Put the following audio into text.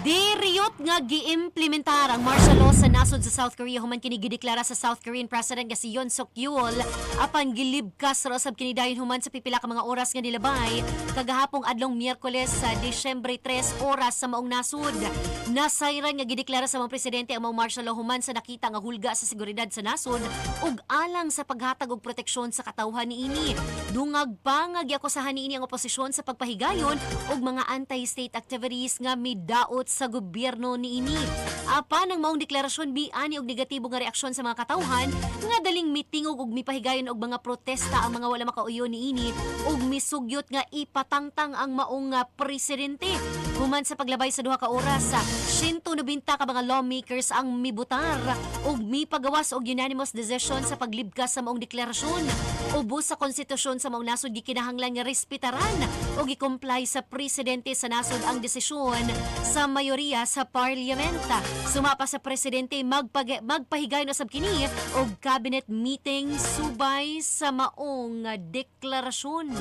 Diriyot nga giimplementar ang martial law sa nasod sa South Korea human kini gideklara sa South Korean President nga si Yoon Suk Yeol, apan gilibkas ra usab kini dayon human sa pipila ka mga oras nga nilabay kagahapong adlong Miyerkules sa Disyembre 3, oras sa maong nasod. Nasayran nga gideklara sa maong presidente ang maong martial law human sa nakita nga hulga sa seguridad sa nasod ug alang sa paghatag og proteksyon sa katawhan niini. Dungag pa nga giakusahan niini ang oposisyon sa pagpahigayon og mga anti-state activities nga midaot sa gobyerno niini. Apan ang maong deklarasyon miani og negatibo nga reaksyon sa mga katawhan nga daling mitingog og mipahigayon og mga protesta ang mga wala makauyon niini ug misugyot nga ipatangtang ang maong presidente. Human sa paglabay sa 2 ka oras, 190 ka mga lawmakers ang mibutar ug mipagawas og unanimous decision sa paglibkas sa maong deklarasyon. Ubos sa konstitusyon sa maong nasod, gikinahanglan nga respetaran ug i-comply sa presidente sa nasod ang desisyon sa mayoriya sa parliament. Sumapa sa presidente, magpahigayon usab kini og cabinet meeting subay sa maong deklarasyon.